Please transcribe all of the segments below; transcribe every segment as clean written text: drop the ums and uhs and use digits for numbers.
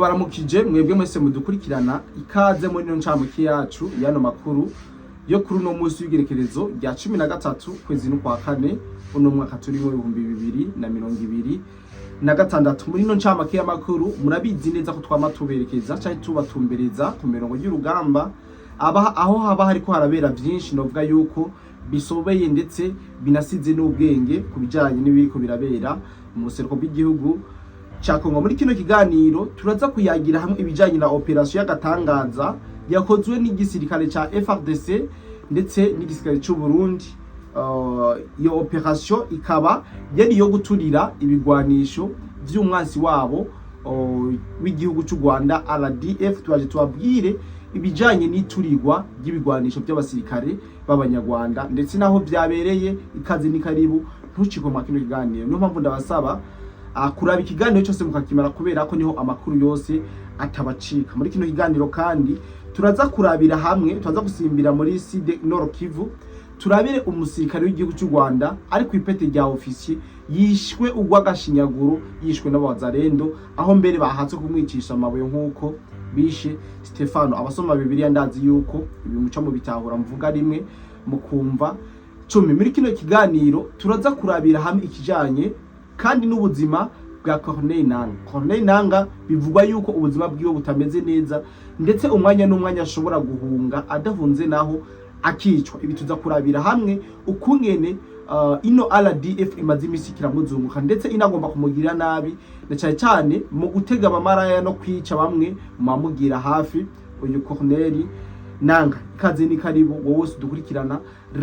Baramukije mwebwe mwese mudukurikirana, ikaze muri ino ncamake yacu y'ano makuru yo kuri uno munsi w'igerekerezo rya 13 kwezi n'ukwa kane, uno mwaka turimo 2026. Muri ino ncamake y'amakuru, murabizi neza ko twama tuberekeza canke tubatumbereza ku mirongo y'urugamba aba aho haba hariko harabera vyinshi, novuga yuko bisobeye ndetse binasize n'ubwenge ku bijanye n'ibiriko birabera mu buseruko bw'igihugu ca Kongo. Muri kino kiganiro turaza kuyagira hamwe ibijanye na operation y'agatangaza yakozwe n'igisirikare ca FARDC ndetse n'igisirikare c'u Burundi. Iyo operation ikaba yari iyo guturira ibigwanisho vy'umwansi wabo w'igihugu c'u Rwanda RDF. Twaje tubabwire ibijanye n'iturirwa ry'ibigwanisho by'abasirikare b'Abanyarwanda ndetse naho vyabereye. Ikaze ni karibu, ntucikwe mwa kino kiganiro. Niyo mpamvu ndabasaba kuraba ikiganiro cyose mukakimara, kubera ko niho amakuru yose atabacika. Muri kino kiganiro kandi turaza kurabira hamwe, turaza gusimbira muri Sud Nord Kivu, turabire umusirikare w'igihugu cy'u Rwanda ari ku ipete rya ofisiye yishwe urw'agashinyaguro, yishwe n'abazarendo, aho mbere bahatse kumwicisha amabuye nk'uko bishe Stefano. Abasoma Bibiliya ndazi yuko ibi muca mu bitahura, mvuga rimwe mukumva cumi. Muri kino kiganiro turaza kurabira hamwe ikijanye kandi n'ubuzima bwa Corneille Nanga. Corneille Nanga bivugwa yuko ubuzima bwiwe butameze neza, ndetse umwanya n'umwanya ashobora guhunga, adahunze naho akicwa. Ibi tuza kurabira hamwe ukungene ino RDF imaze imisi kiramuzunguka ndetse inagomba kumugirira nabi, na cyane cyane mu gutega abamaraya no kwica bamwe mu bamugira hafi uyu Corneille Nanga. Ikaze ni karibu wowe wese udukurikirana,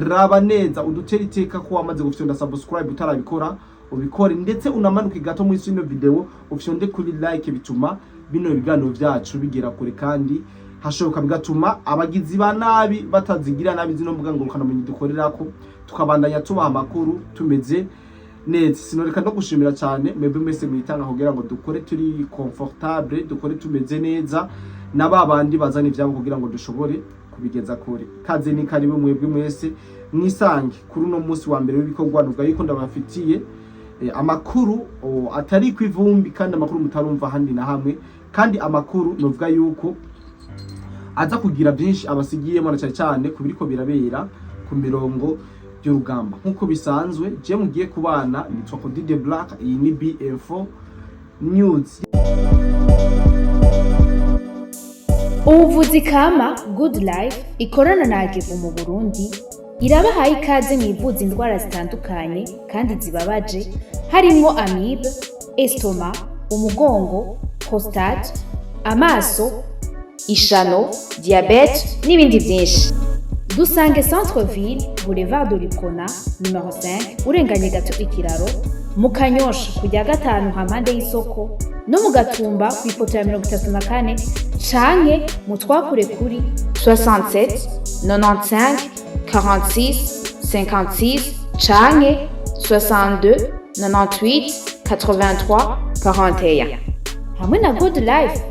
raba neza udutere iteka ko wamaze gufyonda subscribe, utarabikora ubikore, ndetse unamanuke gato muri ino video ufyonde kuri like. Bituma bino biganiro vyacu bigera kure kandi hashoboka, bigatuma abagizi ba nabi batazigira nabi zino mbuga ngurukanabumenyi dukorerako, tukabandanya tubaha amakuru tumeze neza. Sinoreka no gushimira cyane mwebwe mwese mwitanga kugira ngo dukore turi confortable, dukore tumeze neza, na ba bandi bazana ivyabo kugira ngo dushobore kubigeza kure. Kaze ni karibu mwebwe mwese mwisange kuri uno munsi wa mbere w'ibikorwa. Nuvuga yuko ndabafitiye amakuru atari ku ivumbi, kandi amakuru mutarumva ahandi na hamwe, kandi amakuru nuvuga yuko aza kugira byinshi abasigiyemo, na cyane cyane ku biriko birabera ku mirongo y'urugamba. Nk'uko bisanzwe, je mugiye kubana nitwa Cody Black, iyi ni BF4 News. Ubuvuzi kama Good Life ikorana na Agevu mu Burundi irabahaye ikaze mwivuza indwara zitandukanye kandi zibabaje, harimwo amibe, estomac, umugongo, prostate, amaso, ishano, diabète n'ibindi byinshi. Dusange Centre Ville, Boulevard de l'Uprona numero 5, urenganye gato ikiraro mu Kanyosha, kujya gatanu hampande y'isoko, no mu Gatumba ku ipoto ya 34, canke mu twakure kuri 67 95 46 56 canke 62 98 83 41. Hamwe na Good Life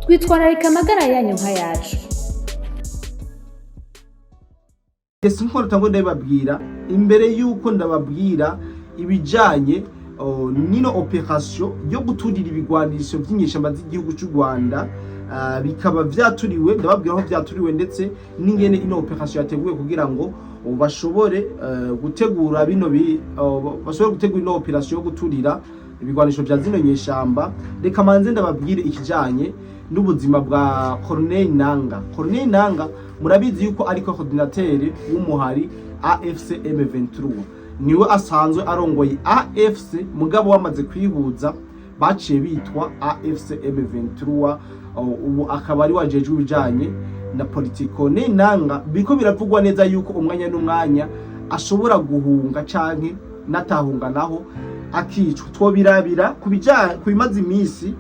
twitwararika amagara yanyu nk'ayacu. Yes, nkuko rutango ndabibabwira, imbere yuko ndababwira ibijanye nino operation yo guturira ibigwanisho vy'inyeshamba z'igihugu cy'u Rwanda, bikaba vyaturiwe, ndababwira aho vyaturiwe ndetse n'ingene ino operation yateguwe kugira ngo bashobore gutegura bino bi bashobore gutegura ino operation yo guturira ibigwanisho vya zino nyeshamba. Reka manze ndababwire ikijanye n'ubuzima bwa Corneille Nanga. Corneille Nanga murabizi yuko ari coordinateur w'umuhari AFC M23, niwe asanzwe arongoye AFC, mugabo wamaze kwihuza baciye bitwa AFC M23. Ubu akaba ari wajejwe ibijanye na politiko. Corneille Nanga biriko biravugwa neza yuko umwanya n'umwanya ashobora guhunga canke natahunga naho akicwa. Twobirabira ku bimaze iminsi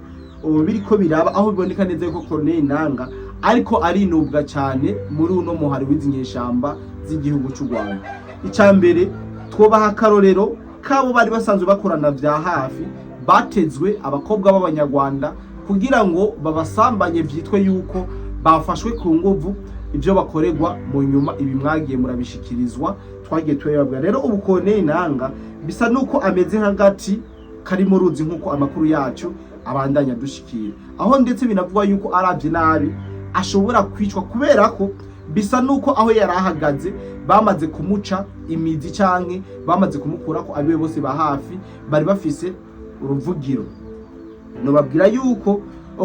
ubu biriko biraba, aho biboneka neza yuko Corneille Nanga ariko arinubwa cyane muri uno muhari w'izi nyeshamba z'igihugu cy'u Rwanda. Icya mbere, twobaha akarorero kabo bari basanzwe bakorana vya hafi, batezwe abakobwa b'Abanyarwanda kugira ngo babasambanye vyitwe yuko bafashwe ku nguvu, ibyo bakorerwa mu nyuma. Ibi mwagiye murabishikirizwa, twagiye turababwira. Rero ubu Corneille Nanga bisa nuko ameze nk'agati kari mu ruzi, nk'uko amakuru yacu abandanya dushikira, aho ndetse binavugwa yuko aravye nabi ashobora kwicwa, kubera ko bisa nuko aho yari ahagaze bamaze kumuca imizi canke bamaze kumukurako abiwe bose ba hafi bari bafise uruvugiro. Nobabwira yuko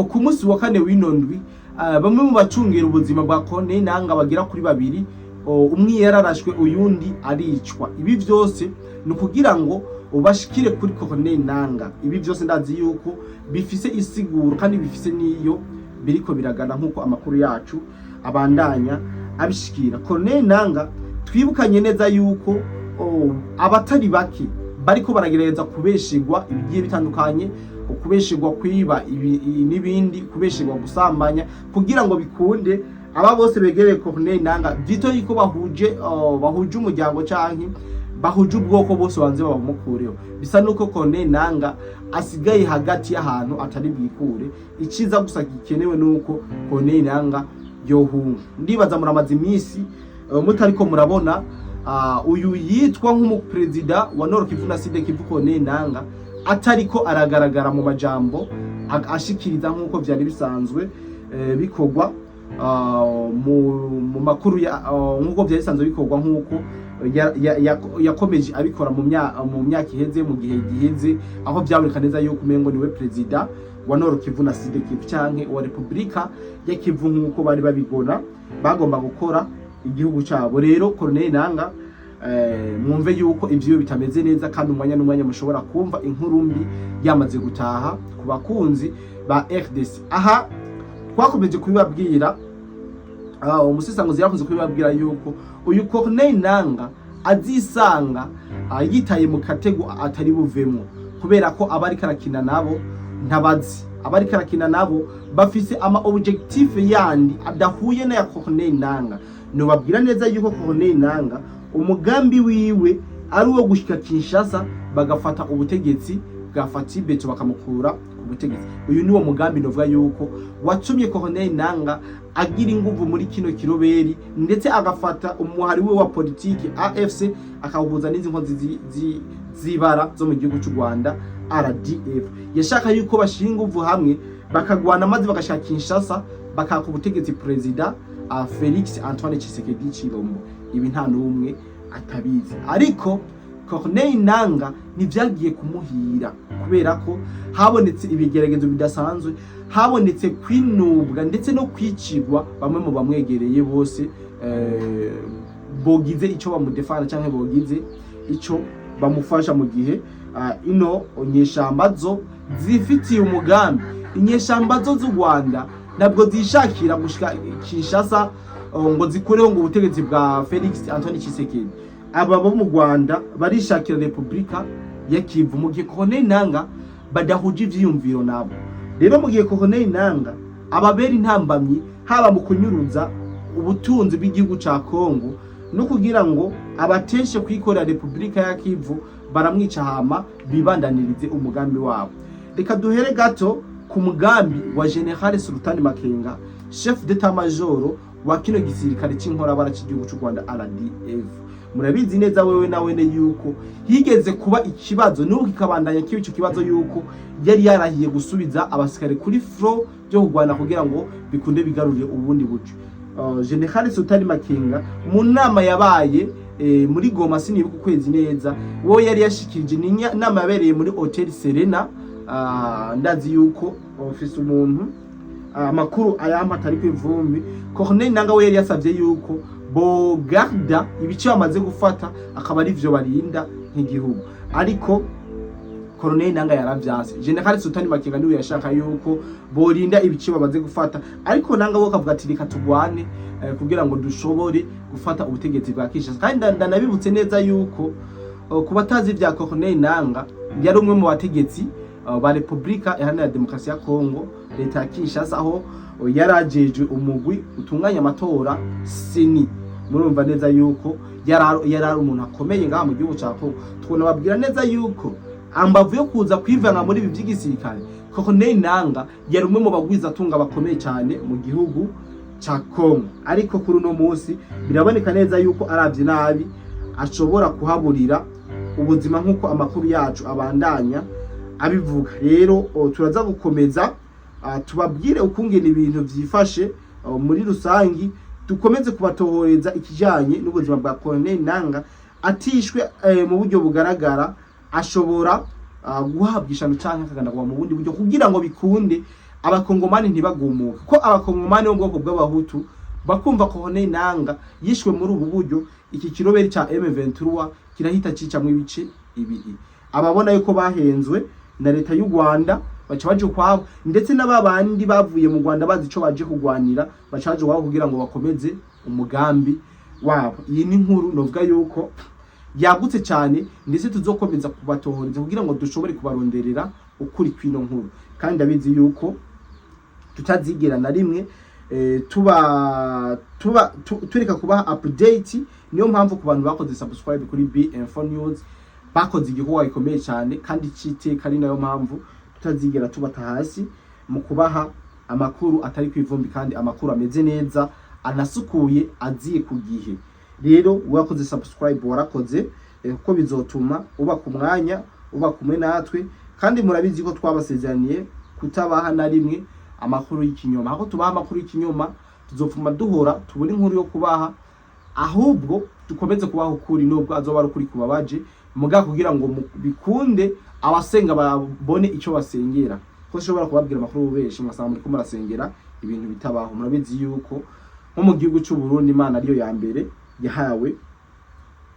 ku munsi wa kane w'ino ndwi bamwe mu bacungira ubuzima bwa Corneille Nangaa bagera kuri babiri, umwe yararashwe, uyundi aricwa. Ibi vyose ni ukugira ngo bashikire kuri Corneille Nangaa. Ibi vyose ndazi yuko bifise isiguro kandi bifise n'iyo biriko biragana, nk'uko amakuru yacu abandanya abishikira. Corneille Nangaa, twibukanye neza yuko abatari bake bariko baragerageza kubeshigwa ibigiye bitandukanye, ukubeshegwa kwiba n'ibindi, kubeshegwa gusambanya, kugira ngo bikunde aba bose begereye Corneille Nangaa vyito yuko bahuje umuryango canke bahuje ubwoko, bose banze babamukureho. Bisa nuko Corneille Nangaa asigaye hagati y'ahantu atari bwikure. Iciza gusa gikenewe nuko Corneille Nangaa yohunga. Ndibaza muramaze iminsi mutariko murabona uyu yitwa nk'umuperezida wa Nord Kivu na Sud Kivu, Corneille Nangaa, atariko aragaragara mu majambo ashikiriza nk'uko vyari bisanzwe bikorwa mu makuru nk'uko vyari bisanzwe bikorwa, nk'uko yakomeje abikora mu myaka iheze, mu gihe giheze, aho vyaboneka neza yuko umengo niwe perezida wa Nord Kivu na Sud Kivu canke wa Republika ya Kivu, nk'uko bari babigona bagomba gukora igihugu cabo. Rero Corneille Nangaa, mwumve yuko ivyo bitameze neza, kandi umwanya n'umwanya mushobora kumva inkuru mbi yamaze gutaha ku bakunzi ba RDC. Aha twakomeje kubibabwira, umusisanguzi yarakunze kubibabwira yuko uyu Corneille Nangaa azisanga yitaye mu katego atari buvemwo, kubera ko abariko arakina nabo ntabazi. Abariko arakina nabo bafise ama objectif yandi adahuye n'aya Corneille Nangaa. Nobabwira neza yuko Corneille Nangaa umugambi wiwe ari uwo gushika Kinshasa bagafata ubutegetsi bwa Fatshi Béton, bakamukura ku butegetsi. Uyu niwo mugambi novuga yuko watumye Corneille Nangaa agira inguvu muri kino kiroberi, ndetse agafata umuhari we wa politiki AFC akawuhuza n'izi nkozi z'ibara zo mu gihugu cy'u Rwanda, RDF. Yashaka yuko bashira inguvu hamwe bakagwana, maze bagashaka Kinshasa, bakaka ubutegetsi perezida Felix Antoine Tshisekedi Tshilombo. Ibi nta n'umwe atabizi, ariko Corneille Nangaa ntivyagiye kumuhira, kubera ko habonetse ibigeragezo bidasanzwe, habonetse kwinubwa ndetse no kwicirwa bamwe mu bamwegereye bose bogize ico bamudefana canke bogize ico bamufasha, mu gihe ino nyeshamba zo zifitiye umugambi. Inyeshamba zo z'u Rwanda ntabwo zishakira gushika Kinshasa ngo zikureho ngo ubutegetsi bwa Felix Antoine Tshisekedi. Aba bo mu Rwanda barishakira Republika ya Kivu, mu gihe Corneille Nangaa badahuje ivyiyumviro nabo. Rero mu gihe Corneille Nangaa ababera intambamyi, haba mu kunyuruza ubutunzi bw'igihugu ca Kongo no kugira ngo abateshe kwikorera Republika ya Kivu, baramwica hama bibandanirize umugambi wabo. Reka duhere gato ku mugambi wa General Sultani Makenga, chef d'état major wa kino gisirikare c'inkorabara c'igihugu c'u Rwanda, RDF. Murabizi neza wewe na wene yuko higeze kuba ikibazo, n'ubu kikabandanya kiba ico kibazo, yuko yari yarahiye gusubiza abasirikare kuri front byo kurwana kugira ngo bikunde bigarurire ubundi buco. General Sultani Makenga mu nama yabaye muri Goma, sinibuka ukwezi neza, wowe yari yashikirije, ni nama yabereye muri Hotel Serena. Ndazi yuko ofise umuntu amakuru ayampa atari ku ivumbi. Corneille Nangaa we yari yasavye yuko bogarda ibice bamaze gufata, akaba ari vyo barinda nk'igihugu, ariko Corneille Nangaa yaravyanse. General Sultani Makenga niwe yashaka yuko borinda ibice bamaze gufata, ariko Nangaa we akavuga ati: "Reka tugwane kugira ngo dushobore gufata ubutegetsi bwa Kinshasa." Kandi ndanabibutse neza yuko ku batazi vya Corneille Nangaa, yari umwe mu bategetsi ba Republika Iharanira Demokarasi ya Kongo, leta ya Kinshasa, aho yarajejwe umugwi utunganya amatora, CENI. Murumva neza yuko yari ari umuntu akomeye ngaha mu gihugu ca Kongo. Tubona babwira neza yuko ambavu yo kuza kwivanga muri ibi by'igisirikare, Corneille Nangaa yari umwe mu bagwizatunga bakomeye cyane mu gihugu ca Kongo. Ariko kuri uno munsi biraboneka neza yuko aravye nabi ashobora kuhaburira ubuzima, nk'uko amakuru yacu abandanya abivuga. Rero turaza gukomeza tubabwire ukungene ibintu vyifashe muri rusangi, dukomeze kubatohoreza ikijanye n'ubuzima bwa Corneille Nanga. Atishwe mu buryo bugaragara, ashobora guhabwa ishano canke akaganagwa mu bundi buryo kugira ngo bikunde Abakongomani ntibagumuke, ko Abakongomani bo mu bwoko bw'Abahutu bakumva Corneille Nanga yishwe muri ubu buryo, iki kiroberi ca M23 kirahita cicamwo ibice ibiri. Ababona yuko bahenzwe na leta y'u Rwanda baca baje ukwabo, ndetse n'ababandi bavuye mu Rwanda bazi ico baje kugwanira baca baje ukwabo kugira ngo bakomeze umugambi wabo. Iyi ni inkuru novuga yuko yagutse cyane, ndetse tuzokomeza kubatohoreza kugira ngo dushobore kubaronderera ukuri kw'ino nkuru. Kandi ndabizi yuko tutazigera na rimwe tuba tuba tureka kubaha update. Niyo mpamvu ku bantu bakoze subscribe kuri BM4 News bakoze igikorwa gikomeye cyane kandi c'iteka, ari nayo mpamvu tutazigera tubata hasi mu kubaha amakuru atari kwivumbi kandi amakuru ameze neza, anasukuye, aziye ku gihe. Rero wakoze subscribe warakoze, kuko bizotuma uba ku mwanya, uba kumwe natwe. Kandi murabizi ko twabasezeraniye kutabaha na rimwe amakuru y'ikinyoma. Aho tubaha amakuru y'ikinyoma tuzopfuma duhora tubura inkuru yo kubaha, ahubwo dukomeze kubaha ukuri nubwo azoba ari ukuri kubabaje muga, kugira ngo bikunde abasenga babone icyo basengera, ko ushobora kubabwira amakuru benshi mugasanga muriko murasengera ibintu bitabaho. Murabizi yuko nko mu gihugu cy'u Burundi Imana ariyo ya mbere yahawe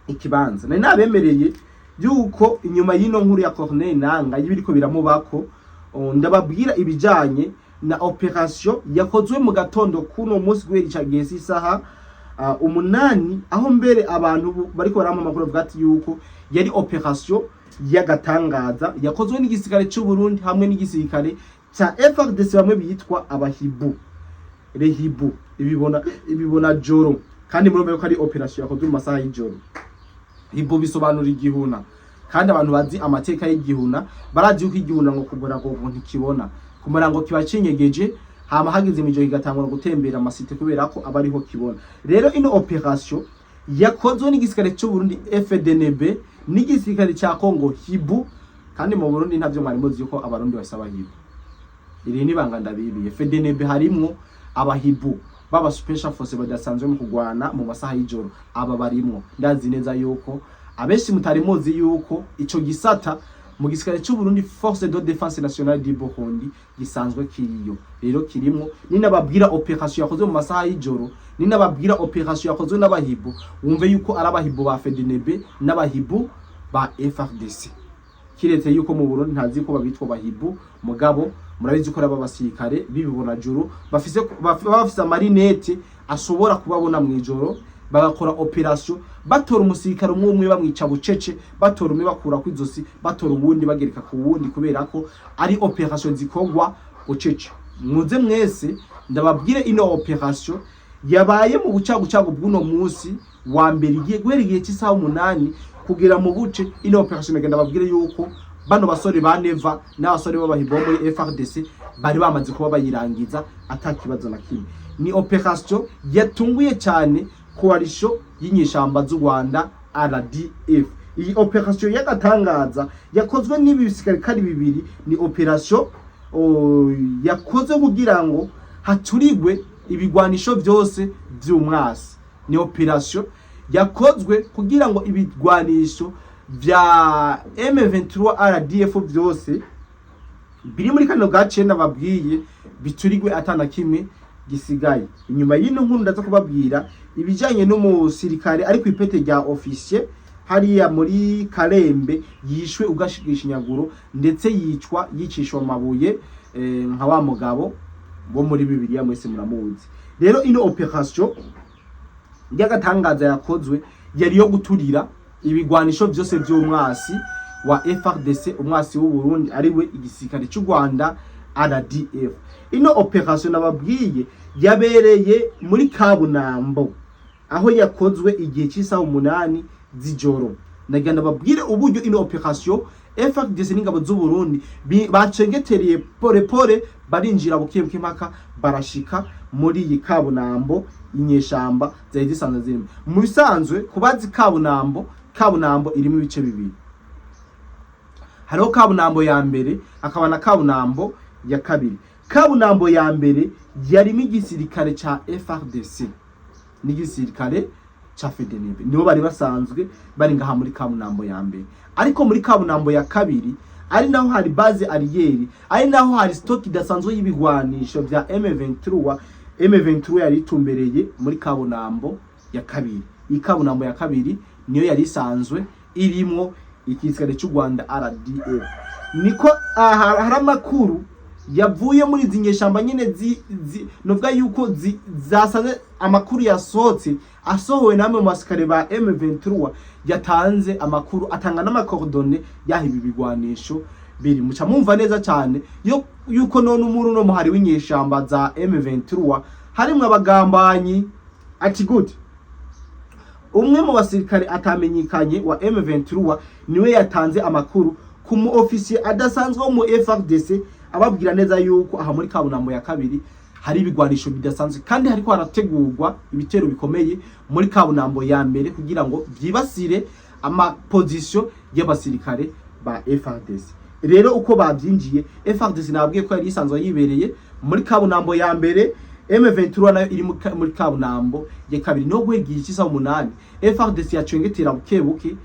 ikibanza. Nari nabemereye yuko inyuma y'ino nkuru ya Corneille Nanga y'ibiriko biramubako, ndababwira ibijanye na operation yakozwe mu gatondo kuno munsi guhera ica gihe isaha 8, aho mbere abantu bariko barampa amakuru bavuga ati yuko yari operation y'agatangaza yakozwe n'igisirikare cy'u Burundi hamwe n'igisirikare ca FARDC, bamwe bitwa Abahibu, Rehibu, ibibona joro. Kandi murumva yuko ari operation yakozwe mu masaha y'ijoro. Hibu bisobanura igihuna, kandi abantu bazi amateka y'igihuna barazi yuko igihuna ngo kubura ngo ntikibona kumara ngo kiba cinyegeje, hama hageze imijo kigatangura gutembera amasite kubera ko aba ariho kibona. Rero ino operation yakozwe n'igisirikare cy'u Burundi FDNB n'igisirikare cya Congo Hibu. Kandi mu Burundi ntavyo mwari muzi yuko Abarundi basaba Hibu. Iri ni banga ndabibiye. FDNB harimwo Abahibu baba special force badasanzwe mu kugwana mu masaha y'ijoro, aba barimwo. Ndazi neza yuko abenshi mutari muzi yuko ico gisata mu gisirikare cy'u Burundi, Force de Défense Nationale du Burundi, gisanzwe kiriyo. Rero kirimwo. Ninababwira operation yakozwe mu masaha y'ijoro, ninababwira operation yakozwe n'Abahibu, wumve yuko ari Abahibu ba FDNB n'Abahibu ba FARDC, kiretse yuko mu Burundi ntazi ko babitwa Bahibu. Mugabo murabizi ko ari abasirikare b'ibibona joro, baba bafise amarinete ashobora kubabona mu ijoro, bagakora operation batora umusirikare umwe umwe, bamwica bucece, batora umwe bakura ku izosi, batora uwundi bagereka ku wundi, kubera ko ari operation zikorwa bucece. Muze mwese ndababwire ino operation yabaye mu bucagucagu bw'uno munsi wa mbere, igiye guhera igihe cy'isaha 8 kugera mu buce. Ino operation nagenda babwire yuko bano basore ba Neva n'abasore b'Abahibo muri FARDC bari bamaze kuba bayirangiza ata kibazo na kimwe. Ni operation yatunguye cyane coalition y'inyeshamba z'u Rwanda RDF. Iyi operation y'agatangaza yakozwe n'ibi bisirikare bibiri ni operation yakozwe kugira ngo haturigwe ibigwanisho byose by'umwasi. Ni operation yakozwe kugira ngo ibigwanisho vya M23 RDF byose biri muri kano gace nababwiye biturigwe atana kimwe gisigaye. Inyuma y'ino nkuru ndaza kubabwira ibijanye n'umusirikare ari ku ipete rya officier hariya muri Karembe yishwe ugashigishinyaguro, ndetse yicwa yicishwa amabuye nka wa mugabo bo muri Bibiliya, mwese muramuzi. Rero ino operation y'agatangaza yakozwe yari yo guturira ibigwanisho byose by'umwasi wa FARDC, umwasi w'u Burundi, ariwe igisirikare cy'u Rwanda RDF. Ino operation nababwiye yabereye muri Kabunambo, aho yakozwe igihe cy'isaha 8 z'ijoro. Nagira ndababwire uburyo ino operation FARDC n'ingabo z'u Burundi bacengetereye pole pole, barinjira bukiye buke mpaka barashika muri iyi Kabunambo inyeshamba zari zisanzwe zirimo. Mu bisanzwe kubazi Kabunambo, Kabunambo irimo ibice bibiri. Hariho Kabunambo ya mbere, hakaba na Kabunambo ya kabiri. Kabunambo ya mbere yarimo igisirikare ca FARDC n'igisirikare ca FDNB, nibo bari basanzwe bari ngaha muri Kabunambo ya mbere. Ariko muri Kabunambo ya kabiri ari naho hari base arrière, ari naho hari stock idasanzwe y'ibigwanisho vya M23. M23 yari itumbereye muri Kabunambo ya kabiri. Iyi Kabunambo ya kabiri niyo yari isanzwe irimwo igisirikare cy'u Rwanda RDF. Niko aha hari amakuru yavuye muri izi nyeshamba nyine novuga yuko zasanze amakuru yasohotse, asohowe namwe mu basirikare ba M23 yatanze amakuru, atanga n'ama coordonnées y'aho ibi bigwanisho biri. Muca mumva neza cyane yo yuko none umuri uno muhari w'inyeshamba za M23 harimwo abagambanyi. Ati gute? Umwe mu basirikare atamenyekanye wa M23 niwe yatanze amakuru ku mu ofisiye adasanzwe wo mu FARDC, ababwira neza yuko aha muri Kabunambo ya kabiri hari ibigwanisho bidasanzwe, kandi hariko harategurwa ibitero bikomeye muri Kabunambo ya mbere kugira ngo vyibasire ama positions y'abasirikare ba FARDC. Rero uko bavyinjiye, FARDC nabwiye ko yari isanzwe yibereye muri Kabunambo ya mbere, M23 nayo iri muri Kabunambo ya kabiri. No guhera igihe cy'isaha 8, FARDC yacengetera buke buke,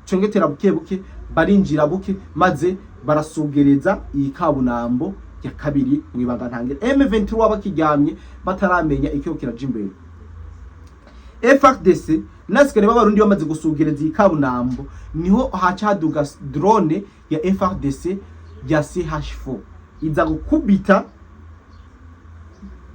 cengetera buke buke, barinjira buke, maze barasugereza iyi Kabunambo ya kabiri mwibanga ntangere. M23 bakiryamye, bataramenya icyo kiraja imbere. FARDC n'abasikare b'Abarundi bamaze gusugereza iyi Kabunambo, niho haca haduga drone ya FARDC ya CH4, iza gukubita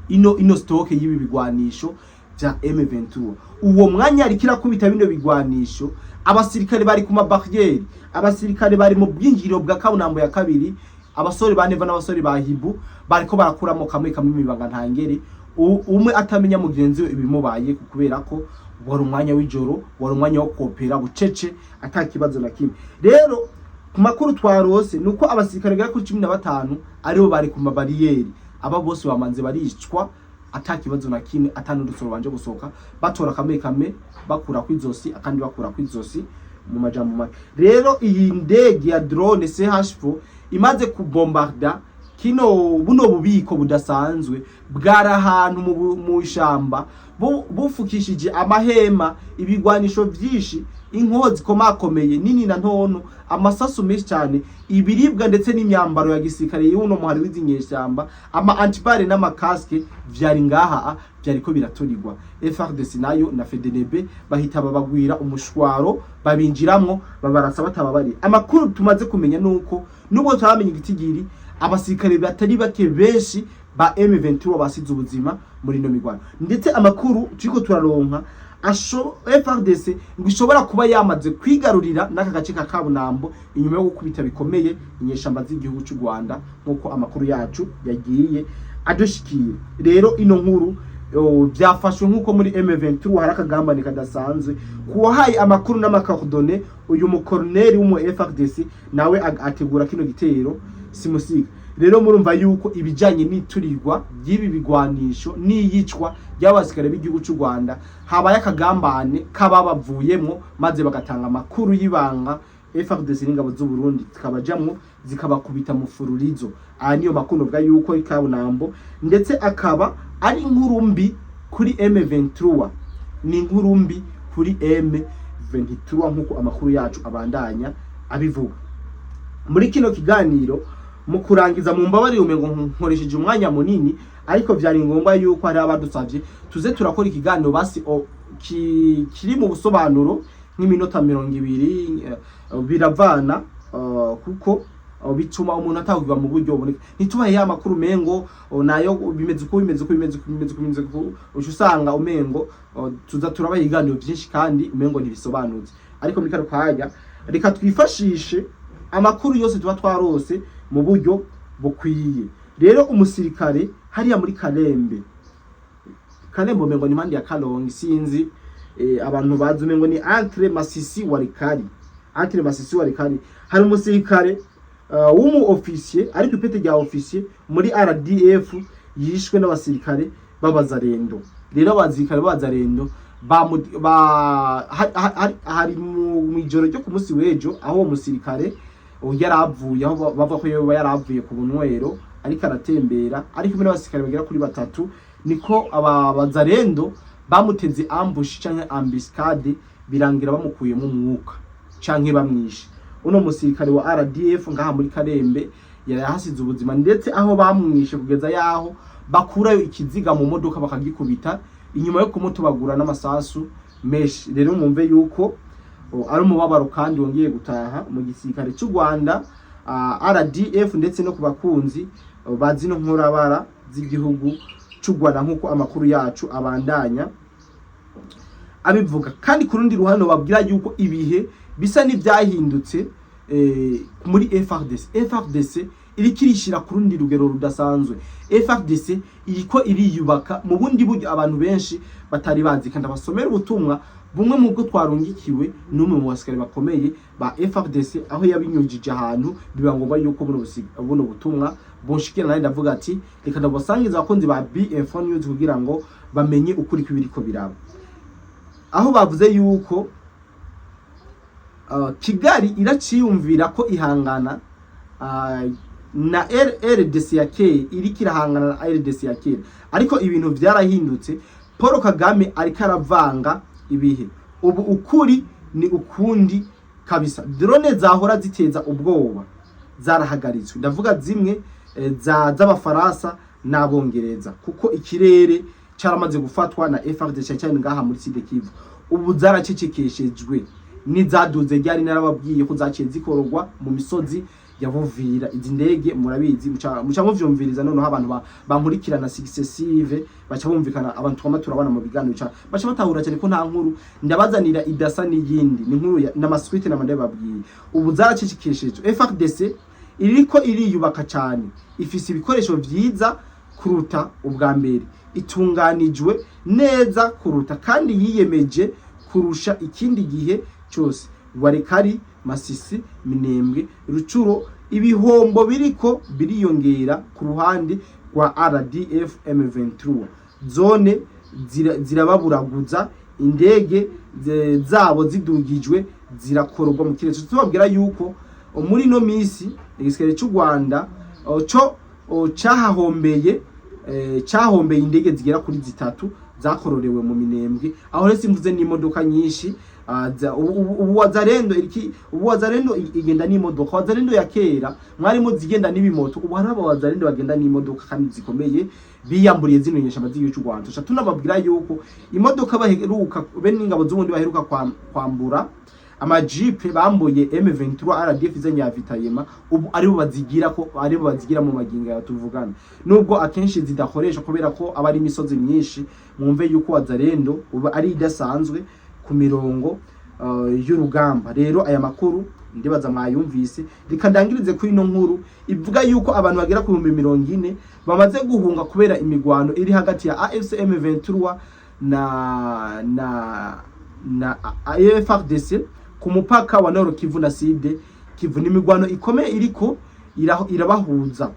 ino stock y'ibi bigwanisho vya M23. Uwo mwanya ariko irakubita bino bigwanisho, abasirikare bari ku ma barrières, abasirikare bari mu bwinjiriro bwa Kabunambo ya kabiri, abasore ba Neva n'abasore ba Hibu bariko barakuramo kamwe kamwe imibanga ntangere, umwe atamenya mugenzi we ibimubaye, kubera ko wari umwanya w'ijoro, wari umwanya wo kopera bucece ata kibazo na kimwe. Rero ku makuru twarose nuko abasirikare bagera kuri 15 aribo bari ku ma barrières, aba bose bamanze baricwa ata kibazo na kimwe, ata n'urusoro banje gusohoka, batora kamwe kamwe bakura kw'izosi, akandi bakura kw'izosi. Mu majambo make rero, iyi ndege ya drone CH4 imaze kubombarda kino buno bubiko budasanzwe bwari ahantu mu ishamba, bufukishije amahema, ibigwanisho vyinshi, inkoho zikomakomeye nini na ntono, amasasu menshi cyane, ibiribwa ndetse n'imyambaro ya gisirikare y'uno muhari w'izi nyeshamba, ama antiballes n'ama casques vyari ngaha, vyariko biraturirwa. FARDC nayo na FDNB bahita babagwira umushwaro, babinjiramwo, babarasa batababari. Amakuru tumaze kumenya nuko nubwo tutamenya igitigiri, abasirikare batari bake benshi ba M23 basize ubuzima muri ino migwano. Ndetse amakuru turiko turaronka asho FARDC ngo ishobora kuba yamaze kwigarurira n'aka gace ka Kabunambo inyuma yo gukubita bikomeye inyeshamba z'igihugu cy'u Rwanda, nk'uko amakuru yacu yagiye adushikira. Rero ino nkuru byafashwe nk'uko muri M23 hari akagambane kadasanzwe. Kuwahaye amakuru n'ama coordonnées uyu mukoroneri w'umu FARDC nawe ategura kino gitero simusiga. Rero murumva yuko ibijanye n'iturirwa ry'ibi bigwanisho n'iyicwa ry'abasirikare b'igihugu cy'u Rwanda habaye akagambane k'ababavuyemwo, maze bagatanga amakuru y'ibanga, FARDC n'ingabo z'u Burundi zikabajamwo, zikabakubita mu fururizo. Aya niyo makuru bwa yuko Kabunambo, ndetse akaba ari inkuru mbi kuri M23, ni inkuru mbi kuri M23 nk'uko amakuru yacu abandanya abivuga. Muri kino kiganiro, mu kurangiza, mu mbabarire umengo nkoresheje umwanya munini, ariko vyari ngombwa yuko hari abadusavye tuze turakora ikiganiro basi kiri mu busobanuro nk'iminota 20, biravana, kuko bituma umuntu atahurwa mu buryo buboneka, ntitubahe ya makuru mengo nayo bimeze uko, bimeze uko, bimeze uko, bimeze uko, bimeze uko. Uca usanga umengo tuza turabaha ibiganiro byinshi kandi umengo ntibisobanutse. Ariko muri kano kanya reka twifashishe amakuru yose tuba twarose mu buryo bukwiye. Rero umusirikare hariya muri Kalembe, Kalembe umengo ni impande ya Kalongi, sinzi, abantu bazi umengo ni entre Masisi Walikale, entre Masisi Walikale, hari umusirikare w'umu officier, ariko ipete rya officier muri RDF, yishwe n'abasirikare b'Abazarendo. Rero abasirikare b'Abazarendo hari mu ijoro ryo ku munsi w'ejo aho uwo musirikare Yaravuye aho bavuga ko yoba yaravuye ku bunywero, ariko aratembera ari kumwe n'abasirikare bagera kuri batatu, niko aba Bazarendo bamuteze ambush canke embuscade, birangira bamukuyemo umwuka canke bamwishe. Uno musirikare wa RDF ngaha muri Karembe yarahasize ubuzima, ndetse aho bamwishe kugeza yaho bakurayo ikiziga mu modoka bakagikubita inyuma yo kumutobagura n'amasasu menshi. Rero mwumve yuko ari umubabaro kandi wongeye gutaha mu gisirikare cy'u Rwanda RDF, ndetse no ku bakunzi ba zino nkorabara z'igihugu cy'u Rwanda, nk'uko amakuru yacu abandanya abivuga. Kandi ku rundi ruhande babwira yuko ibihe bisa n'ibyahindutse muri FARDC. FARDC iriko irishira ku rundi rugero rudasanzwe. FARDC iriko iriyubaka mu bundi buryo abantu benshi batari bazi. Kandi abasomera ubutumwa bumwe mu bwo twarungikiwe n'umwe mu basikare bakomeye ba FARDC, aho yabinyujije ahantu biba ngombwa yuko buno butumwa bunshikira, nari ndavuga ati reka ndabasangiza abakunzi ba BF News kugira ngo bamenye ukuri kw'ibiriko biraba, aho bavuze yuko Kigali iraciyumvira ko ihangana na RDC ya kera, iriko irahangana na RDC ya kera, ariko ibintu vyarahindutse. Paul Kagame ariko aravanga ibihe, ubu ukuri ni ukundi kabisa. Drone zahora ziteza ubwoba zarahagaritswe, ndavuga zimwe za z'Abafaransa n'Abongereza, kuko ikirere caramaze gufatwa na FARDC cyane ngaha muri Sud Kivu. Ubu zaracecekeshejwe n'izaduze ryari, narababwiye ko zaciye zikororwa mu misozi ya Buvira. Izi ndege murabizi, muca muvyumviriza. Noneho abantu bankurikirana successive baca bumvikana, abantu twama turabana mu biganiro baca batahura cyane ko nta nkuru ndabazanira idasa n'iyindi, ni inkuru n'amasuite n'amande babwiye. Ubu zaracecekeshejwe. FARDC iriko iriyubaka cyane, ifise ibikoresho vyiza kuruta ubwa mbere, itunganijwe neza kuruta, kandi yiyemeje kurusha ikindi gihe cyose. Walikale, Masisi, Minembwe, Rutshuru, ibihombo biriko biriyongera ku ruhande rwa RDF M23. Zone zirababuraguza, indege zabo zidugijwe zirakororwa mu kirere. Tubabwira yuko muri ino misi igisirikare cy'u Rwanda co cahombeye indege zigera kuri zitatu zakororewe mu Minembwe. Aho rero simvuze n'imodoka nyinshi. Ubu Wazalendo iriki, ubu Wazalendo igenda n'imodoka. Wazalendo ya kera mwari muzigenda n'ibimoto, ubu hari aba Wazalendo bagenda n'imodoka kandi zikomeye, biyamburiye zino nyeshamba z'igihugu cy'u Rwanda. Tuca tunababwira yuko imodoka baheruka, bene ingabo z'ubundi baheruka kwambura amajipe bambuye M23 RDF izanye ya Vitayema, ubu aribo bazigira, ko aribo bazigira mu magingo ya tuvugana, nubwo akenshi zidakoresha kubera ko aba ari imisozi myinshi. Mwumve yuko Wazalendo ubu ari idasanzwe ku mirongo y'urugamba. Rero aya makuru ndibaza mwayumvise. Reka ndangirize kuri ino nkuru ivuga yuko abantu bagera ku 40,000 bamaze guhunga kubera imigwano iri hagati ya AFC M23 na FARDC ku mupaka wa Nord Kivu na Sud Kivu. Ni imigwano ikomeye iriko irabahuza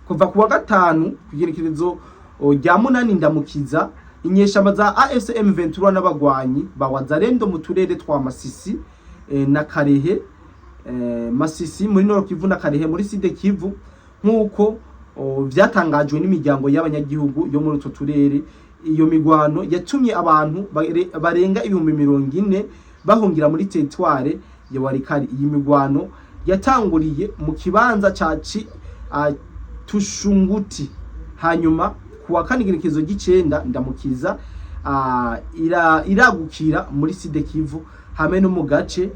kuva ku wa gatanu ku igenekerezo rya 8 Ndamukiza. Inyeshamba za AFC M23 n'abagwanyi ba Wazalendo mu turere twa Masisi na Kalehe, Masisi muri Nord Kivu na Kalehe muri Sud Kivu, nk'uko vyatangajwe n'imiryango y'abanyagihugu yo muri utwo turere. Iyo migwano yatumye abantu barenga 40,000 bahungira muri territoire ya Walikale. Iyi migwano yatanguriye mu kibanza ca Tushunguti, hanyuma kuwa kane igenekerezo ry'icenda Ndamukiza iragukira muri Sud Kivu hamwe no mu gace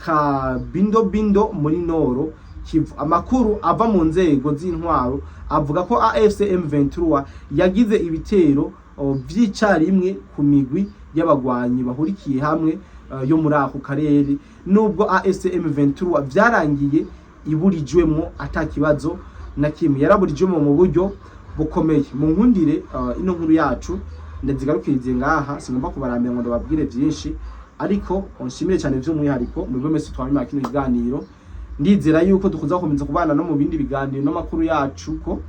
ka Bindo Bindo muri Nord Kivu. Amakuru ava mu nzego z'intwaro avuga ko AFC M23 yagize ibitero vy'icarimwe ku migwi y'abagwanyi bahurikiye hamwe yo muri ako karere, nubwo AFC M23 vyarangiye iburijwemwo ata kibazo na kimwe, yaraburijwemwo mu buryo bukomeye. Mu nkundire ino nkuru yacu ndazigarukirize ngaha, singomba kubarambira ngo ndababwire vyinshi, ariko nshimire cyane by'umwihariko mwebwe mwese twamima kino kiganiro. Ndizera yuko dukuza gukomeza kubana no mu bindi biganiro n'amakuru yacu, ko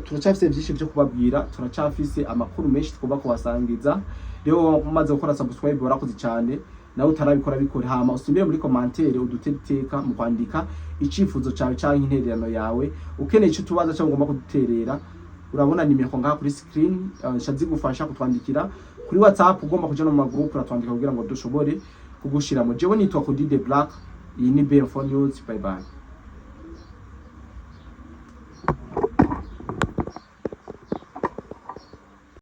turacafise vyinshi vyo kubabwira, turacafise amakuru menshi tugomba kubasangiza. Rero umaze gukora subscribe, warakoze cyane. Nawe utarabikora, bikore, hama usimbire muri commentaire udutere iteka mu kwandika icifuzo cawe canke intererano yawe. Ukeneye ico tubaza cyangwa ugomba kuduterera, urabona nimero ngaha kuri screen, zigufasha kutwandikira kuri WhatsApp. Ugomba kuja no mu magroup, uratwandika kugira ngo dushobore kugushiramo. Jewe nitwa Kudi the Black, iyi ni BM4 News. Bye bye.